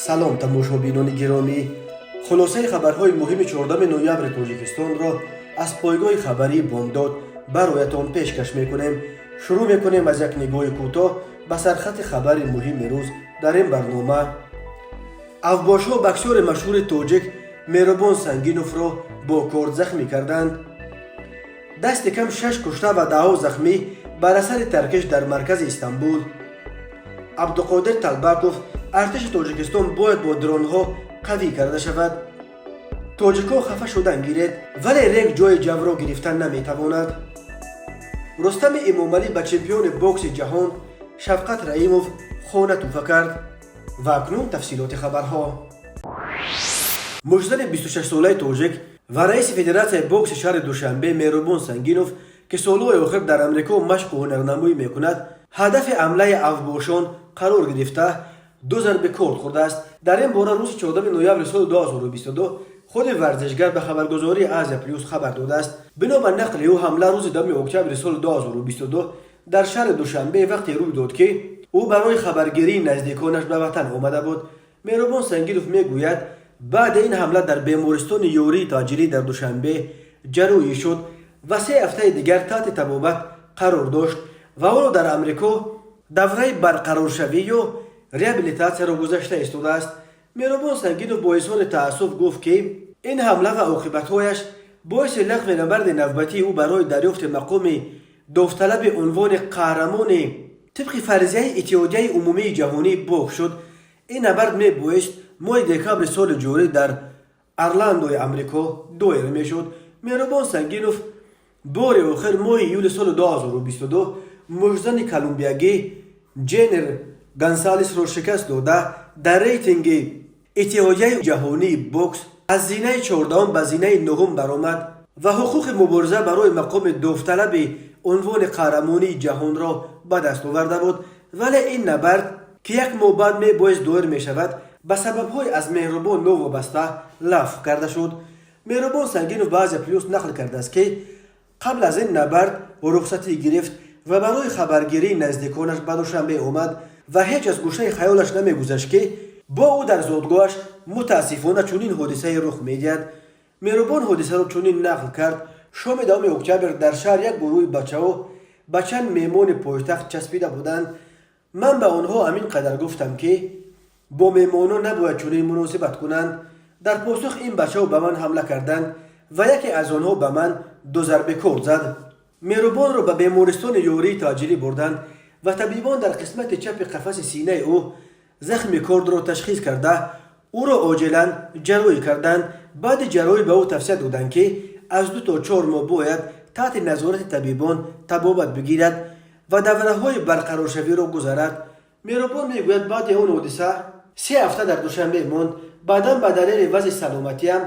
Салом, тамошобинони гиромӣ! Хулосаи хабарҳои муҳими 14 ноябри Тоҷикистонро аз пойгоҳи хабарии «Бомдод» бароятон пешкаш мекунем. Шурӯъ мекунем аз як нигоҳи кӯтоҳ ба сархати хабари муҳими рӯз дар ин барнома. Авбошҳо боксёри машҳури тоҷик Меҳрубон Сангиновро бо корд захмӣ карданд. Дасти кам шаш кушта ва даҳҳо захмӣ бар асари таркиш дар маркази Истанбул. Абдуқодир Талбаков: артиши Тоҷикистон бояд бо дронҳо қавӣ карда шавад. Тоҷикҳо хафа шудан гиред, вале рег ҷои ҷавро гирифтан наметавонад. Рустами Эмомалӣ ба чемпиони бокси ҷаҳон Шавқат Раимов хона тӯҳфа кард. Ва акнун тафсилоти хабарҳо. Муштзани 26-солаи тоҷик ва раиси Федератсияи бокси шаҳри Душанбе Меҳрубон Сангинов, ки солҳои охир дар Амрико машқу ҳунарнамоӣ мекунад, ҳадафи ҳамлаи авбошон қарор гирифта, ду зарби корд хӯрдааст. Дар ин бора рӯзи 14 ноябри соли 2022 худи варзишгар ба хабаргузории «Азия Плюс» хабар додааст. Бино ба нақли ӯ, ҳамла рӯзи 10 октябри соли 2022 дар шаҳри Душанбе вақте рӯй дод, ки ӯ барои хабаргирии наздиконаш ба ватан омада буд. Меҳрубон Сангинов мегӯяд, баъди ин ҳамла дар бемористони ёрии таъҷилӣ дар Душанбе ҷарроҳӣ шуд ва 3 ҳафтаи дигар таҳти табобат қарор дошт ва ҳоло дар Амрико давраи барқароршавӣ ё реабилитатсияро гузашта истодааст. Меҳрубон Сангинов бо изҳори таассуф гуфт, ки ин ҳамла ва оқибатҳояш боиси лағви набарди навбатии ӯ барои дарёфти мақоми довталаби унвони қаҳрамони тибқи фарзияи Иттиҳодияи умумии ҷаҳонии бокс шуд. Ин набард мебоист моҳи декабри соли ҷорӣ дар Орландои Амрико доир мешуд. Меҳрубон Сангинов бори охир моҳи июли соли 2022 муштзани колумбиягӣ Ҷеннер Гонсалесро шикаст дода, дар рейтинги Иттиҳодияи ҷаҳонии бокс аз зинаи 14-ум ба зинаи нуҳум баромад ва ҳуқуқи мубориза барои мақоми довталаби унвони қаҳрамонии ҷаҳонро ба даст оварда буд. Вале ин набард, ки як моҳ баъд мебоист доир мешавад, ба сабабҳои аз Меҳрубон новобаста лағв карда шуд. Меҳрубон Сангинов ба «Азия Плюс» нақл кардааст, ки қабл аз ин набард рухсатӣ гирифт ва барои хабаргирии наздиконаш ба Душанбе омад ва ҳеҷ аз гӯшаи хаёлаш намегузашт, ки бо ӯ дар зодгоҳаш мутаассифона чунин ҳодисае рух медиҳад. Меҳрубон ҳодисаро чунин нақл кард: шоми 10 октябр дар шаҳр як гурӯҳи бачаҳо ба чанд меҳмони пойтахт часпида буданд. Ман ба онҳо ҳамин қадар гуфтам, ки бо меҳмонон набояд чунин муносибат кунанд. Дар посух ин бачаҳо ба ман ҳамла карданд ва яке аз онҳо ба ман ду зарби корд зад. Меҳрубонро ба бемористони ёрии таъҷилӣ бурданд ва табибон дар қисмати чапи қафаси синаи ӯ захми кордро ташхис карда, ӯро оҷилан ҷарроҳӣ карданд. Баъди ҷарроҳӣ ба ӯ тавсия доданд, ки аз 2 то 4 моҳ бояд таҳти назорати табибон табобат бигирад ва давраҳои барқароршавиро гузарад. Меҳрубон мегӯяд, баъди он ҳодиса 3 ҳафта дар Душанбе монд. Баъдан ба далели вазъи саломатиам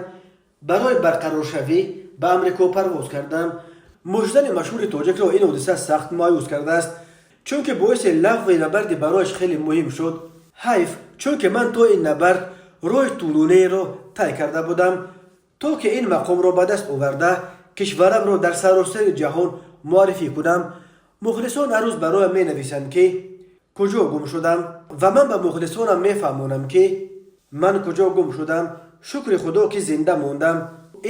барои барқароршавӣ ба Амрико парвоз кардам. Муштзани машҳури тоҷикро ин ҳодиса сахт маъюс кардааст, чунки боиси лағви набарди барояш хеле муҳим шуд. Ҳайф, чунки ман то ин набард роҳи тӯлонеро тай карда будам, то ки ин мақомро ба даст оварда, кишварамро дар саросари ҷаҳон муаррифӣ кунам. Мухлисон ҳар рӯз бароям менависанд, ки куҷо гум шудам, ва ман ба мухлисонам мефаҳмонам, ки ман куҷо гум шудам. Шукри Худо, ки зинда мондам.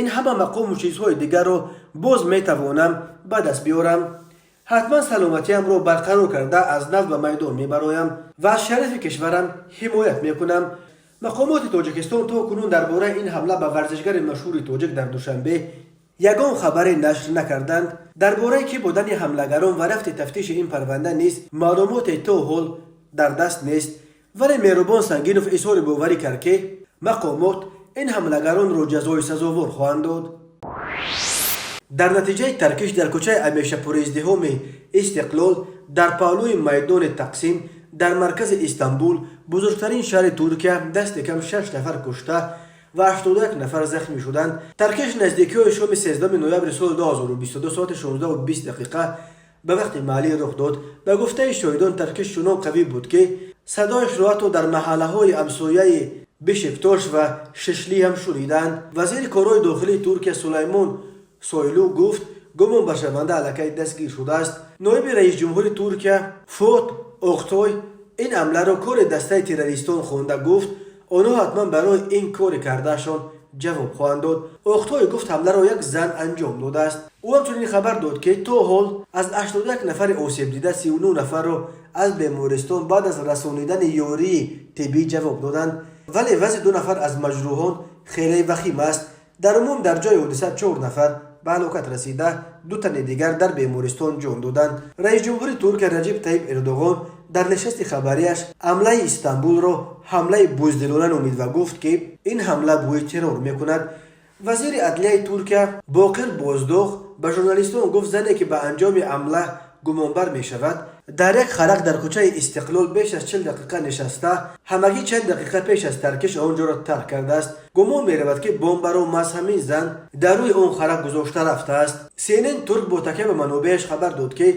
Ин ҳама мақому чизҳои дигарро боз метавонам ба даст биёрам. Ҳатман саломатиамро барқарор карда, аз нав ба майдон мебароям ва аз шарафи кишварам ҳимоят мекунам. Мақомоти Тоҷикистон то кунун дар бораи ин ҳамла ба варзишгари машҳури тоҷик дар Душанбе ягон хабаре нашр накарданд. Дар бораи кӣ будани ҳамлагарон ва рафти тафтиши ин парванда низ маълумоте то ҳол дар даст нест. Вале Меҳрубон Сангинов изҳори боварӣ кард, ки мақомот ин ҳамлагаронро ҷазои сазовор хоҳанд дод. Дар натиҷаи таркиш дар кӯчаи ҳамешапуриздиҳоми Истиқлол дар паҳлӯи майдони Тақсим дар маркази Истанбул, бузургтарин шаҳри Туркия, дасти кам шаш нафар кушта ва 81 нафар захмӣ шуданд. Таркиш наздикиҳои шоми 13 ноябри соли 2022 соати 16:20 дақиқа ба вақти маҳаллӣ рух дод. Ба гуфтаи шоҳидон, таркиш чунон қавӣ буд, ки садояшро ҳатто дар маҳаллаҳои ҳамсояи Бешиктош ва Шишли ҳам шуниданд. Вазири корҳои дохилии Туркия Сулаймон Сойлу гуфт, гумонбаршаванда аллакай дастгир шудааст. Ноиби раисҷумҳури Туркия Фуот Октой ин ҳамларо кори дастаи террористон хонда, гуфт. Онҳо ҳатман барои ин кори кардаашон ҷавоб хоҳанд дод. Охтой гуфт, ҳамларо як зан анҷом додааст. Ӯ ҳамчунин хабар дод, ки то ҳол аз 81 нафари осебдида 39 нафарро аз бемористон баъд аз расонидани ёрии тиббӣ ҷавоб доданд, вале вазъи ду нафар аз маҷрӯҳон хеле вахим аст. Дар умум дар ҷои ҳодиса чор нафар ба ҳалокат расида, ду тани дигар дар бемористон ҷон доданд. Раисҷумҳури Туркия Раҷиб Таиб Эрдоғон дар нишасти хабарияш ҳамлаи Истанбулро ҳамлаи буздилона номид ва гуфт, ки ин ҳамла бӯи террор мекунад. Вазири адлияи Туркия Боқир Боздоғ ба журналистон гуфт, зане, ки ба анҷоми ҳамла гумонбар мешавад, дар як харак дар кӯчаи Истиқлол беш аз 40 дақиқа нишаста, ҳамагӣ чанд дақиқа пеш аз таркиш он ҷоро тарк кардааст. Гумон меравад, ки бомбаро маҳз ҳамин зан дар рӯи он харак гузошта рафтааст. CNN Турк бо такя ба манобеаш хабар дод, ки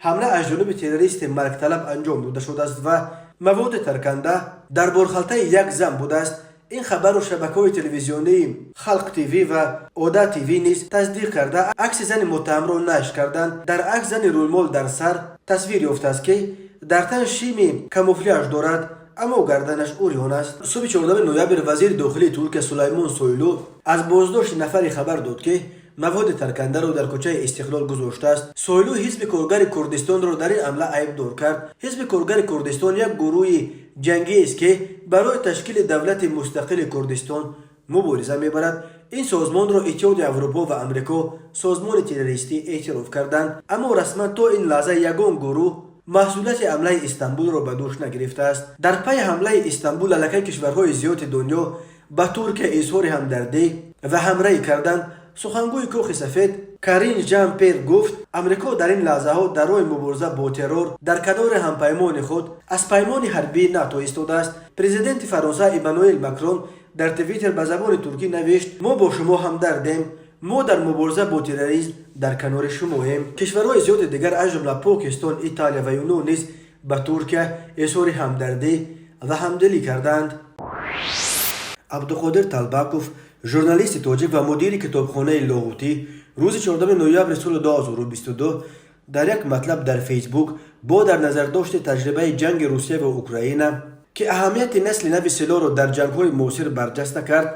ҳамла аз ҷониби террористи маргталаб анҷом дода шудааст ва маводи тарканда дар борхалтаи як зан будааст. Ин хабарро шабакаҳои телевизионии Халқ ТВ ва Ода ТВ низ тасдиқ карда, акси зани муттаҳамро нашр карданд. Дар акс зани рӯймол дар сар тасвир ёфтааст, ки дар тан шими камуфляж дорад, аммо гарданаш урён аст. Субҳи 14 ноябр вазири дохилии Туркия Сулаймон Сойлу аз боздошти нафаре хабар дод, ки маводи таркандаро дар кӯчаи Истиқлол гузоштааст. Сойлу Ҳизби коргари Курдистонро дар ин ҳамла айбдор кард. Ҳизби коргари Курдистон як гурӯҳи ҷангиест, ки барои ташкили давлати мустақили Курдистон мубориза мебарад. Ин созмонро Иттиҳоди Аврупо ва Амрико созмони террористӣ эътироф карданд, аммо расман то ин лаҳза ягон гурӯҳ масъулияти ҳамлаи Истанбулро ба дӯш нагирифтааст. Дар пайи ҳамлаи Истанбул аллакай кишварҳои зиёди дунё ба Туркия изҳори ҳамдардӣ ва ҳамраҳӣ карданд. Сухангӯи Кохи Сафед Карин Жан Пер гуфт, Амрико дар ин лаҳзаҳо дар роҳи мубориза бо террор дар канори ҳампаймони худ аз паймони ҳарбии НАТО истодааст. Президенти Фаронса Эммануэл Макрон дар Твиттер ба забони туркӣ навишт: «Мо бо шумо ҳамдардем, мо дар мубориза бо терроризм дар канори шумоем». Кишварҳои зиёди дигар, аз ҷумла Покистон, Италия ва Юнон низ ба Туркия изҳори ҳамдардӣ ва ҳамдилӣ карданд. Абдуқодир Талбаков, журналисти тоҷик ва мудири китобхонаи Лоҳутӣ, рӯзи 14 ноябри соли 2022 дар як матлаб дар Фейсбук бо дар назардошти таҷрибаи ҷанги Русия ва Украина, ки аҳамияти насли нави силоҳро дар ҷангҳои муосир барҷаста кард,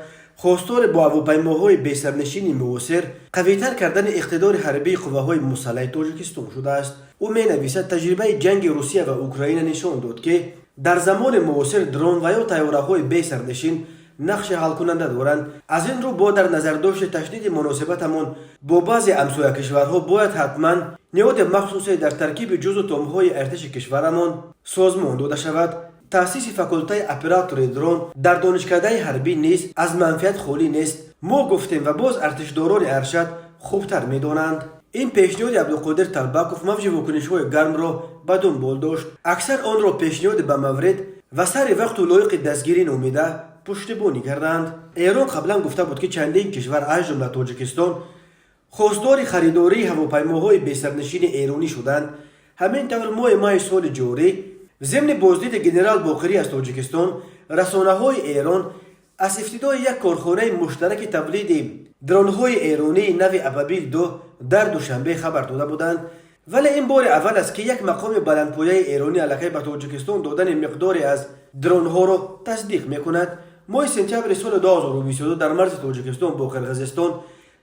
хостори бо ҳавопаймоҳои бесарнишини муосир қавитар кардани иқтидори ҳарбии қувваҳои мусаллаҳи Тоҷикистон шудааст. Ӯ менависад: «Таҷрибаи ҷанги Русия ва Украина нишон дод, ки дар замони муосир дрон ва ё тайёраҳои бесарнишин нақши ҳалкунанда доранд. Аз ин рӯ, бо дар назардошти ташдиди муносибатамон бо баъзе ҳамсоя кишварҳо, бояд ҳатман ниҳоди махсусе дар таркиби ҷузъу томҳои артиши кишварамон созмон дода шавад. Таъсиси факултаи оператори дрон дар донишкадаи ҳарбӣ низ аз манфиат холӣ нест. Мо гуфтем ва боз артишдорони аршад хубтар медонанд». Ин пешниҳоди Абдуқодир Талбаков мавҷи вокунишҳои гармро ба дунбол дошт. Аксар онро пешниҳоди ба маврид ва сари вақту лоиқи дастгирӣ номида, пуштибонӣ карданд. Эрон қаблан гуфта буд, ки чандин кишвар, аз ҷумла Тоҷикистон, хостдори харидории ҳавопаймоҳои бесарнишини эронӣ шуданд. Ҳамин тавр, моҳи майи соли ҷорӣ, зимни боздиди генерал Боқирӣ аз Тоҷикистон, расонаҳои Эрон аз ифтитоҳи як корхонаи муштараки тавлиди дронҳои эронии нави Абабил 2 дар Душанбе хабар дода буданд. Вале ин бори аввал аст, ки як мақоми баландпояи эронӣ аллакай ба Тоҷикистон додани миқдоре аз дронҳоро тасдиқ мекунад. Моҳи сентябри соли 2022 дар марзи Тоҷикистон бо Қирғизистон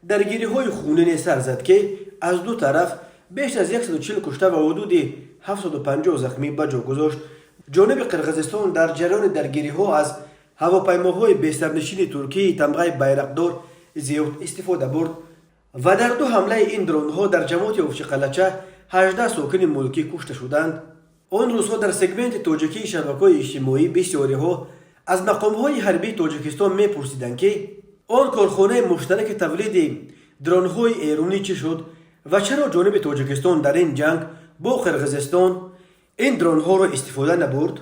даргириҳои хунине сар зад, ки аз ду тараф беш аз 140 кушта ва ҳудуди 750 захмӣ ба ҷо гузошт. Ҷониби Қирғизистон дар ҷараёни даргириҳо аз ҳавопаймоҳои бесарнишини туркии тамғаи Байрақдор зиёд истифода бурд ва дар ду ҳамлаи ин дронҳо дар ҷамоати Овчиқалача 18 сокини мулкӣ кушта шуданд. Он рӯзҳо дар сегменти тоҷикии шабакаҳои иҷтимоӣ бисёриҳо аз мақомҳои ҳарбии Тоҷикистон мепурсиданд, ки он корхонаи муштараки тавлиди дронҳои эронӣ чӣ шуд ва чаро ҷониби Тоҷикистон дар ин ҷанг бо Қирғизистон ин дронҳоро истифода набурд.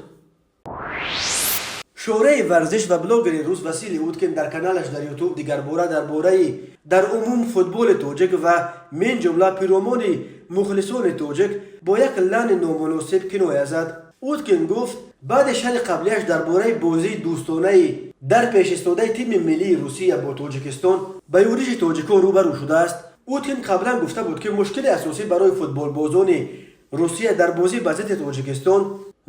Шӯҳраи варзиш ва блогери рус Василий Уткин дар каналаш дар Ютуб дигарбора дар бораи дар умум футболи тоҷик ва мин ҷумла пиромони мухлисони тоҷик бо як лаҳни номуносиб киноя зад. Уткин гуфт, баъди шарҳи қаблияш дар бораи бозии дӯстонаи дар пешистодаи тими миллии Русия бо Тоҷикистон ба юриши тоҷикон рӯбарӯ шудааст. Уткин қаблан гуфта буд, ки мушкили асосӣ барои футболбозони Русия дар бозӣ ба зидди Тоҷикистон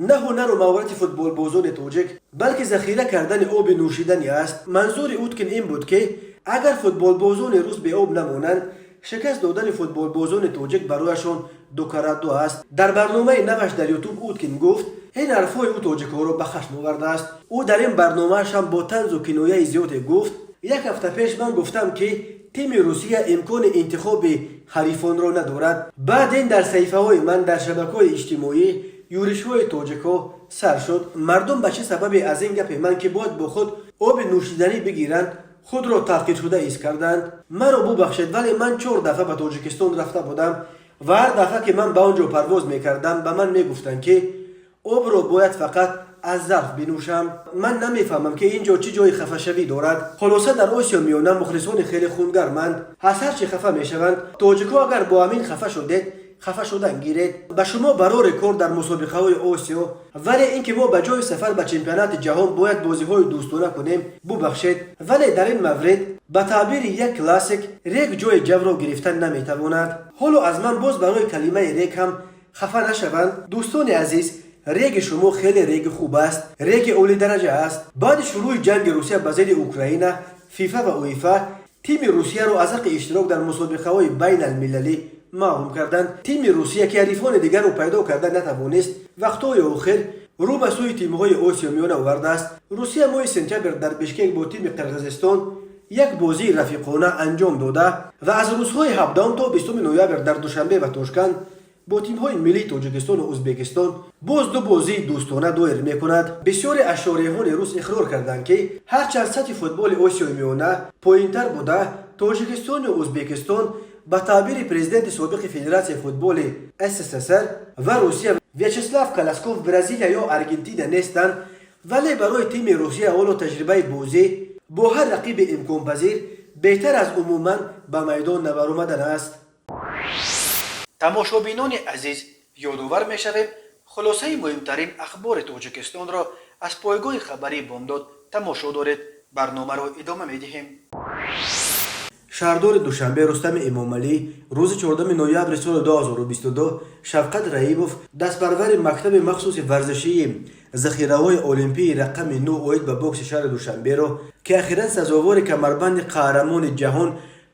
на ҳунару маҳорати футболбозони тоҷик, балки захира кардани оби нӯшиданӣ аст. Манзури Уткин ин буд, ки агар футболбозони рус беоб намонанд, шикаст додани футболбозони тоҷик барояшон дукара ду аст. Дар барномаи наваш дар Ютуб Уткин гуфт, ин ҳарфҳои ӯ тоҷикҳоро ба хашм овардааст. Ӯ дар ин барномааш ҳам бо танзу кинояи зиёде гуфт: «Як ҳафта пеш ман гуфтам, ки тими Русия имкони интихоби ҳарифонро надорад. Баъд ин дар саҳифаҳои ман дар шабакаҳои иҷтимоӣ юришҳои тоҷикҳо сар шуд. Мардум ба чӣ сабабе аз ин гапи ман, ки бояд бо худ оби нӯшиданӣ бигиранд, худро таҳқиршуда ҳис карданд? Маро бубахшед, вале ман чор дафъа ба Тоҷикистон рафта будам ва ҳар дафъа, ки ман ба он ҷо парвоз мекардам, ба ман мегуфтанд, ки обро бояд фақат аз зарф бинӯшам. Ман намефаҳмам, ки ин ҷо чӣ ҷои хафашавӣ дорад. Хулоса, дар Осиё Миёна мухлисони хеле хунгарманд, аз ҳар чӣ хафа мешаванд. Тоҷикҳо, агар бо ҳамин хафа шудед, хафа шудан гиред. Ба шумо барори кор дар мусобиқаҳои Осиё. Вале ин ки мо ба ҷои сафар ба чемпионати ҷаҳон бояд бозиҳои дӯстона кунем, бубахшед, вале дар ин маврид, ба таъбири як классик, рег ҷои ҷавро гирифтан наметавонад.» Ҳоло аз ман боз барои калимаи рег ҳам хафа нашаванд. Дӯстони азиз, реги шумо хеле реги хуб аст, реги олидараҷа аст. Баъди шурӯъи ҷанги Русия ба зидди Украина, ФИФА ва УЕФА тими Русияро аз ҳаққи иштирок дар мусобиқаҳои байналмилалӣ маҳрум карданд. Тими Русия, ки ҳарифони дигарро пайдо карда натавонист, вақтҳои охир рӯ ба сӯи тимҳои Осиё Миёна овардааст. Русия моҳи сентябр дар Бишкек бо тими Қирғизистон як бозии рафиқона анҷом дода ва аз рӯзҳои 17 то 20 ноябр дар Душанбе ва Тошканд бо тимҳои миллии Тоҷикистону Ӯзбекистон боз ду бозии дӯстона доир мекунад. Бисёре аз шореҳони рус иқрор карданд, ки ҳарчанд сатҳи футболи Осиёи Миёна поинтар буда, Тоҷикистону Ӯзбекистон, ба таъбири президенти собиқи Федератсияи футболи СССР ва Русия Вячеслав Колосков, Бразилия ё Аргентина нестанд, вале барои тими Русия ҳоло таҷрибаи бозӣ бо ҳар рақиби имконпазир беҳтар аз умуман ба майдон набаромадан аст. Тамошобинони азиз, ёдовар мешавем, хулосаи муҳимтарин ахбори Тоҷикистонро аз пойгоҳи хабарии «Бомдод» тамошо доред. Барномаро идома медиҳем. Шаҳрдори Душанбе Рустами Эмомалӣ рӯзи 4 ноябри соли 2022 Шавқат Раимов, дастпарвари мактаби махсуси варзишии захираҳои олимпии рақами 9 оид ба бокси шаҳри Душанберо, ки ахиран сазовори камарбанди қаҳрамони ҷаҳон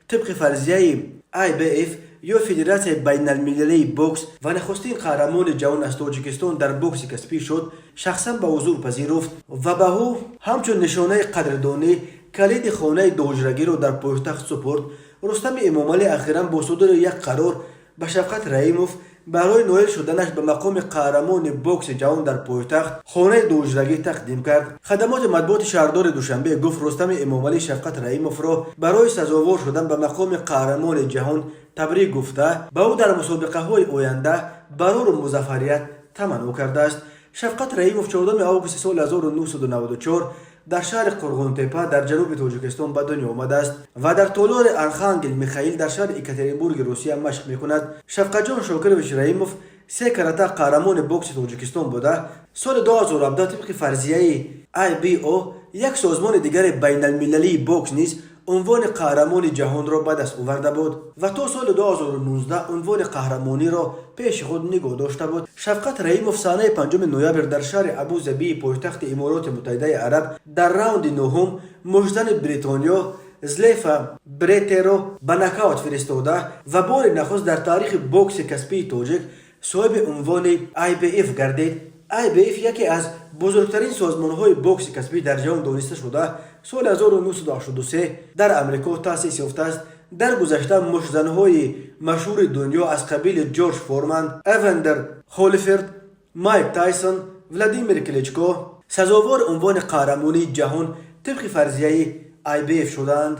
тибқи фарзияи IBF ё Федератсияи байналмилалии бокс ва нахустин қаҳрамони ҷаҳон аз Тоҷикистон дар бокси касбӣ шуд, шахсан ба ҳузур пазируфт ва ба ӯ ҳамчун нишонаи қадрдонӣ калиди хонаи дуҳуҷрагиро дар пойтахт супурд. Рустами Эмомалӣ ахиран бо судури як қарор ба Шавқат Раимов барои ноил шуданаш ба мақоми қаҳрамони бокси ҷаҳон дар пойтахт хонаи дуҳуҷрагӣ тақдим кард. Хадамоти матбуоти шаҳрдори Душанбе гуфт, Рустами Эмомалӣ Шавқат Раимовро барои сазовор шудан ба мақоми қаҳрамони ҷаҳон табрик гуфта, ба ӯ дар мусобиқаҳои оянда барору музаффарият таманно кардааст. Шавқат Раимов 4 августи соли 1994 дар шаҳри Қурғонтепа дар ҷануби Тоҷикистон ба дунё омадааст ва дар толори Архангел Михаил дар шаҳри Екатеринбурги Русия машқ мекунад. Шавқатҷон Шокирович Раимов се карата қаҳрамони бокси Тоҷикистон буда, соли 2017 тибқи фарзияи IBO, як созмони дигари байналмилалии бокс, низ унвони қаҳрамони ҷаҳонро ба даст оварда буд ва то соли 2019 унвони қаҳрамониро пеши худ нигоҳ дошта буд. Шавқат Раимов санаи 5 ноябр дар шаҳри Абузабии пойтахти Имороти Муттаҳидаи Араб дар раунди нуҳум муштзани Бритониё Злефа Бретеро ба нокаут фиристода ва бори нахуст дар таърихи бокси касбии тоҷик соҳиби унвони IBF гардид. IBF яке аз бузургтарин созмонҳои бокси касбӣ дар ҷаҳон дониста шуда, соли 1983 дар Амрико таъсис ёфтааст. Дар гузашта муштзанҳои машҳури дунё аз қабили Ҷорҷ Форман, Эвендер Холифилд, Майк Тайсон, Владимир Кличко сазовори унвони қаҳрамонии ҷаҳон тибқи фарзияи IBF шудаанд.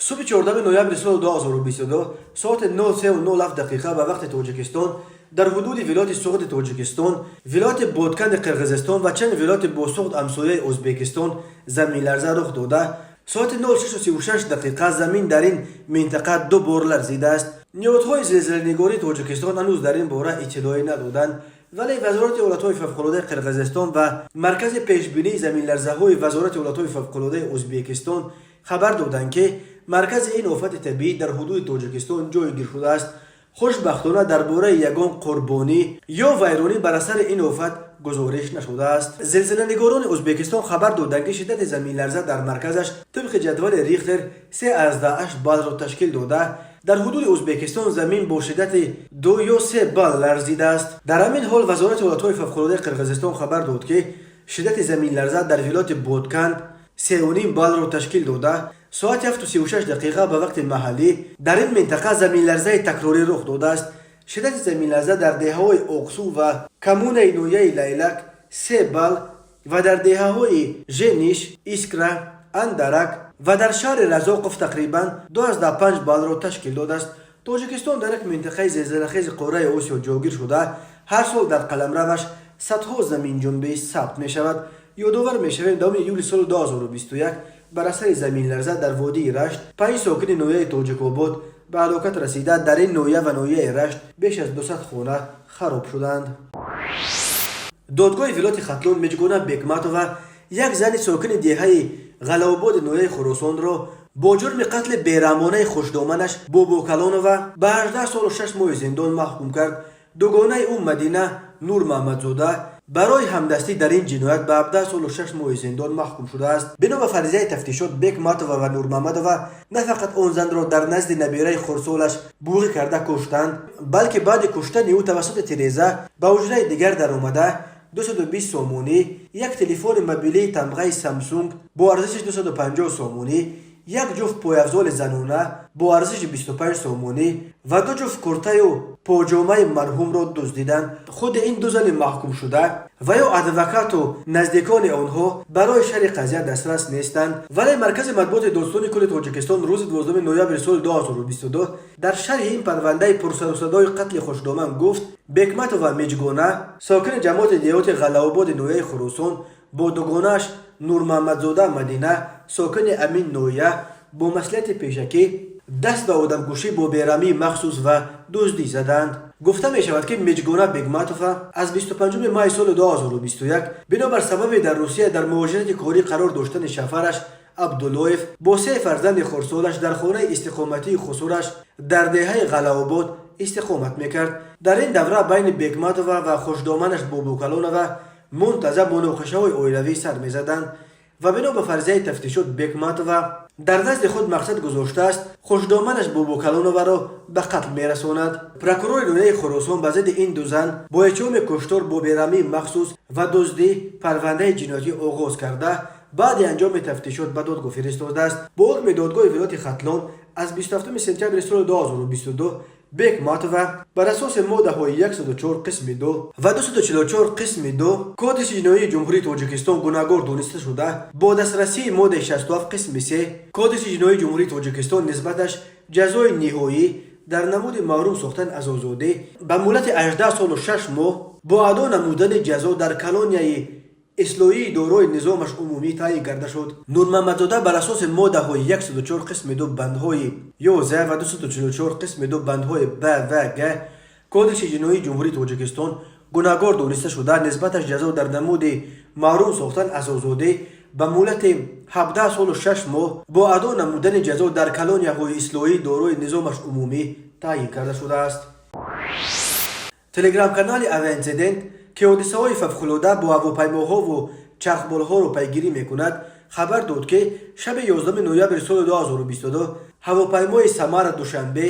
Субҳи 14 ноябри соли 2022 соати 03:07 дақиқа ба вақти Тоҷикистон дар ҳудуди вилояти Суғди Тоҷикистон, вилояти Боткани Қирғизистон ва чанд вилояти бо Суғд ҳамсояи Ӯзбекистон заминларза рух дода, соати 06:36 дақиқа замин дар ин минтақа ду бор ларзидааст. Ниҳодҳои зилзиланигории Тоҷикистон ҳанӯз дар ин бора иттилоъе надоданд, вале Вазорати ҳолатҳои фавқулодаи Қирғизистон ва Маркази пешбинии заминларзаҳои Вазорати ҳолатҳои фавқулодаи Ӯзбекистон хабар доданд, ки маркази ин офати табиӣ дар ҳудуди Тоҷикистон ҷойгир шудааст. Хушбахтона, дар бораи ягон қурбонӣ ё вайронӣ бар асари ин офат гузориш нашудааст. Зилзиланигорони Ӯзбекистон хабар доданд, ки шиддати заминларза дар марказаш тибқи ҷадвали Рихтер 3,8 баллро ташкил дода, дар ҳудуди Ӯзбекистон замин бо шиддати 2 ё 3 балл ларзидааст. Дар ҳамин ҳол, Вазорати ҳолатҳои фавқулодаи Қирғизистон хабар дод, ки шиддати заминларза дар вилояти Боткан 3,5 баллро ташкил дода, соати 7:36 дақиқа ба вақти маҳаллӣ дар ин минтақа заминларзаи такрорӣ рух додааст. Шиддати заминларза дар деҳаҳои Оқсу ва коммунаи ноҳияи Лайлак 3 балл ва дар деҳаҳои Жениш, Искра, Андарак ва дар шаҳри Разоқов тақрибан 2,5 баллро ташкил додааст. Тоҷикистон дар як минтақаи зилзилахези қораи Осиё ҷойгир шуда, ҳар сол дар қаламраваш садҳо заминҷунбӣ сабт мешавад. Ёдовар мешавем, 10 июли соли 2021 бар асари заминларза дар водии Рашт панҷ сокини ноҳияи Тоҷикобод ба ҳалокат расида, дар ин ноҳия ва ноҳияи Рашт беш аз 200 хона хароб шуданд. Додгоҳи вилояти Хатлон Меҷгона Бекматова, як зани сокини деҳаи Ғалаободи ноҳияи Хуросонро, бо ҷурми қатли бераҳмонаи хушдоманаш Бобокалонова ба 18 солу 6 моҳи зиндон маҳкум кард. Дугонаи ӯ Мадина Нурмаҳмадзода барои ҳамдастӣ дар ин ҷиноят ба 17 солу 6 моҳи зиндон маҳкум шудааст. Бино ба фарзияи тафтишот, Бекматова ва Нурмаҳмадова на фақат он занро дар назди набираи хурдсолаш буғӣ карда куштанд, балки баъди куштани ӯ тавассути тиреза ба ҳуҷраи дигар даромада, 220 сомонӣ, як телефони мобилии тамғаи Самсунг бо арзиши 250 сомонӣ, як ҷуфт пойафзоли занона бо арзиши 25 сомонӣ ва ду ҷуфт куртаю поҷомаи марҳумро дуздиданд. Худи ин ду зани маҳкумшуда ва ё адвокату наздикони онҳо барои шарҳи қазия дастрас нестанд. Вале маркази матбуоти Додситони кулли Тоҷикистон рӯзи 12 ноябри соли 2022 дар шарҳи ин парвандаи пурсарусадои қатли хушдоман гуфт: Бекматова Миҷгона, сокини ҷамоати деҳоти Ғаллаободи ноҳияи Хуросон, бо дугонааш Нурмаҳмадзода Мадина, сокини ҳамин ноҳия, бо маслиҳати пешакӣ даст ба одамкушӣ бо бераҳмии махсус ва дуздӣ заданд. Гуфта мешавад, ки Миҷгона Бекматова аз 25 майи соли 2021 бинобар сабаби дар Русия дар муҳоҷирати корӣ қарор доштани шавҳараш Абдуллоев бо се фарзанди хурдсолаш дар хонаи истиқоматии хусураш дар деҳаи Ғаллаобод истиқомат мекард. Дар ин давра байни Бекматова ва хушдоманаш Бобокалонова мунтазам муноқишаҳои оилавӣ сар мезаданд ва бино ба фарзияи тафтишот, Бекматова дар назди худ мақсад гузоштааст, хушдоманаш Бобокалоноваро ба қатл мерасонад. Прокурори ноҳияи Хуросон ба зидди ин ду зан бо иттиҳоми куштор бо бераҳмии махсус ва дуздӣ парвандаи ҷиноятӣ оғоз карда, баъди анҷоми тафтишот ба додгоҳ фиристодааст. Бо ҳукми додгоҳи вилояти Хатлон аз 27 сентябри соли 2022 Бекматова бар асоси моддаҳои 104 қисми 2 ва 244 қисми 2 Кодекси ҷиноии Ҷумҳурии Тоҷикистон гунаҳгор дониста шуда, бо дастрасии моддаи 67 қисми 3 Кодекси ҷиноии Ҷумҳурии Тоҷикистон нисбаташ ҷазои ниҳоӣ дар намуди маҳрум сохтан аз озодӣ ба муҳлати 18 солу 6 моҳ бо адо намудани ҷазо дар колонияи ислоҳии дорои низомаш умумӣ таъйин карда шуд. Нурмаҳмадзода бар асоси моддаҳои 104 қисми 2 бандҳои 11 ва 244 қисми 2 бандҳои б ва г Кодекси ҷиноии Ҷумҳурии Тоҷикистон гунаҳгор дониста шуда, нисбаташ ҷазо дар намуди маҳрум сохтан аз озодӣ ба муҳлати 17 солу 6 моҳ бо адо намудани ҷазо дар колонияҳои ислоҳии дорои низомаш умумӣ таъйин карда шудааст. Телеграм-канали Авиаинцидент, ки ҳодисаҳои фавқулода бо ҳавопаймоҳову чархболҳоро пайгирӣ мекунад, хабар дод, ки шаби 11 ноябри соли 2022 ҳавопаймои Самара Душанбе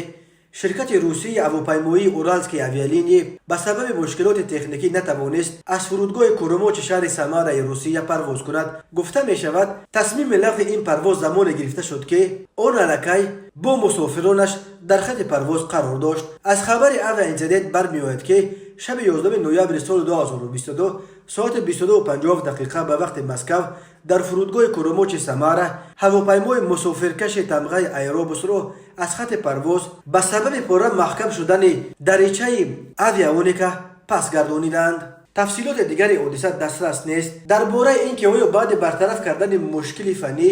ширкати русии ҳавопаймоии Уральские авиалинии ба сабаби мушкилоти техникӣ натавонист аз фурудгоҳи Курумочи шаҳри Самараи Русия парвоз кунад. Гуфта мешавад, тасмими лағви ин парвоз замоне гирифта шуд, ки он аллакай бо мусофиронаш дар хати парвоз қарор дошт. Аз хабари Авиаинцидент бармеояд, ки шаби 11 ноябри соли 2022 соати 22:50 дақиқа ба вақти Москав дар фурудгоҳи Курумочи Самара ҳавопаймои мусофиркаши тамғаи Аэробусро аз хати парвоз ба сабаби пурра маҳкам шудани даричаи авионика пас гардониданд. Тафсилоти дигари ҳодиса дастрас нест. Дар бораи ин ки оё баъди бартараф кардани мушкили фаннӣ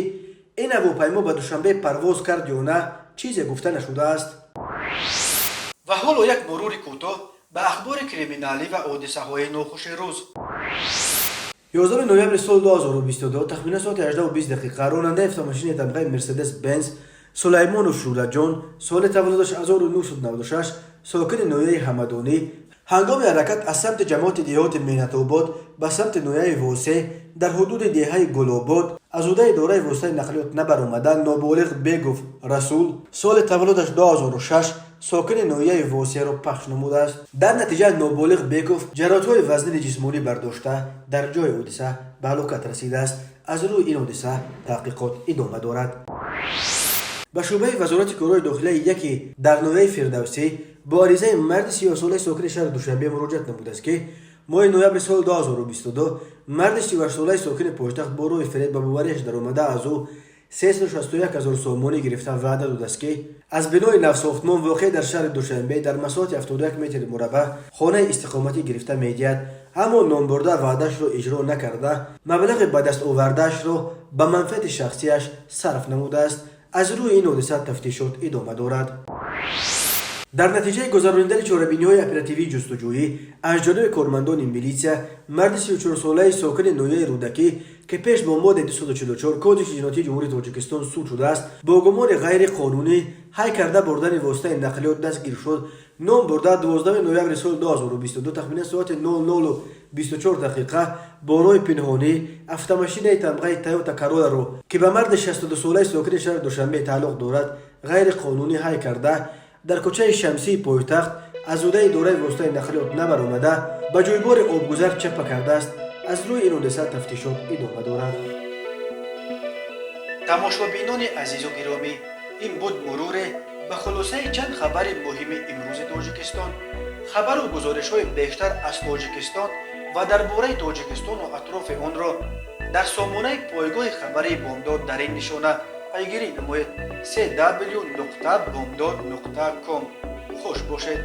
ин ҳавопаймо ба Душанбе парвоз кард ё на, чизе гуфта нашудааст. Ва ҳоло як мурури кӯтоҳ ба ахбори криминалӣ ва ҳодисаҳои нохуши рӯз. 11 ноябри соли 2022 тахминан соати 18:20 дақиқа ронандаи автомошини тамғаи Мерседес Бенз Сулаймонов Шӯлаҷон, соли таваллудаш 1996. Сокини ноҳияи Ҳамадонӣ, ҳангоми ҳаракат аз самти ҷамоати деҳоти Меҳнатобод ба самти ноҳияи Восеъ дар ҳудуди деҳаи Гулобод аз ҳудаи идораи воситаи нақлиёт набаромада, ноболиғ Бегов Расул, соли таваллудаш 2006, сокини ноҳияи Восеъро пахш намудааст. Дар натиҷа ноболиғ Беков ҷароҳатҳои вазнини ҷисмонӣ бардошта, дар ҷои ҳодиса ба ҳалокат расидааст. Аз рӯи ин ҳодиса таҳқиқот идома дорад. Ба шӯъбаи Вазорати корҳои дохилияи яке дар ноҳияи Фирдавсӣ бо аризаи марди 30солаи сокини шаҳри Душанбе муроҷиат намудааст, ки моҳи ноябри соли 2022 марди 38солаи сокини пойтахт бо роҳи фиреб ба боварияш даромада, аз ӯ 361 ҳазор сомонӣ гирифта, ваъда додааст, ки аз бинои навсохтмон, воқеъ дар шаҳри Душанбе, дар масоҳати 71 метри мураббаъ хонаи истиқоматӣ гирифта медиҳад. Аммо номбурда ваъдаашро иҷро накарда, маблағи ба даст овардаашро ба манфиати шахсияш сарф намудааст. Аз рӯи ин ҳодиса тафтишот идома дорад. Дар натиҷаи гузаронидани чорабиниҳои оперативии ҷустуҷӯӣ аз ҷониби кормандони милитсия марди 34солаи сокини ноҳияи Рӯдакӣ, ки пеш бо моддаи 244 Кодекси ҷиноятии Ҷумҳурии Тоҷикистон суд шудааст, бо гумони ғайриқонунӣ ҳай карда бурдани воситаи нақлиёт дастгир шуд. Ном бурда 12 ноябри соли 2022 тахминан соати 00:24 дақиқа бо роҳи пинҳонӣ автомошинаи тамғаи Тойота Короларо, ки ба марди 62солаи сокини шаҳри Душанбе тааллуқ дорад, ғайриқонунӣ ҳай карда, дар кӯчаи Шамсии пойтахт аз ҳудаи идораи воситаи нақлиёт набаромада, ба ҷӯйбори обгузар чапа кардааст. Аз рӯи ин ҳодиса тафтишот идома дорад. Тамошобинони азизу гиромӣ, ин буд муруре ба хулосаи чанд хабари муҳими имрӯзи Тоҷикистон. Хабару гузоришҳои бештар аз Тоҷикистон ва дар бораи Тоҷикистону атрофи онро дар сомонаи пойгоҳи хабарии Бомдод дар ин нишона пайгирӣ намоед: cw.bomdod.com. Хуш бошед.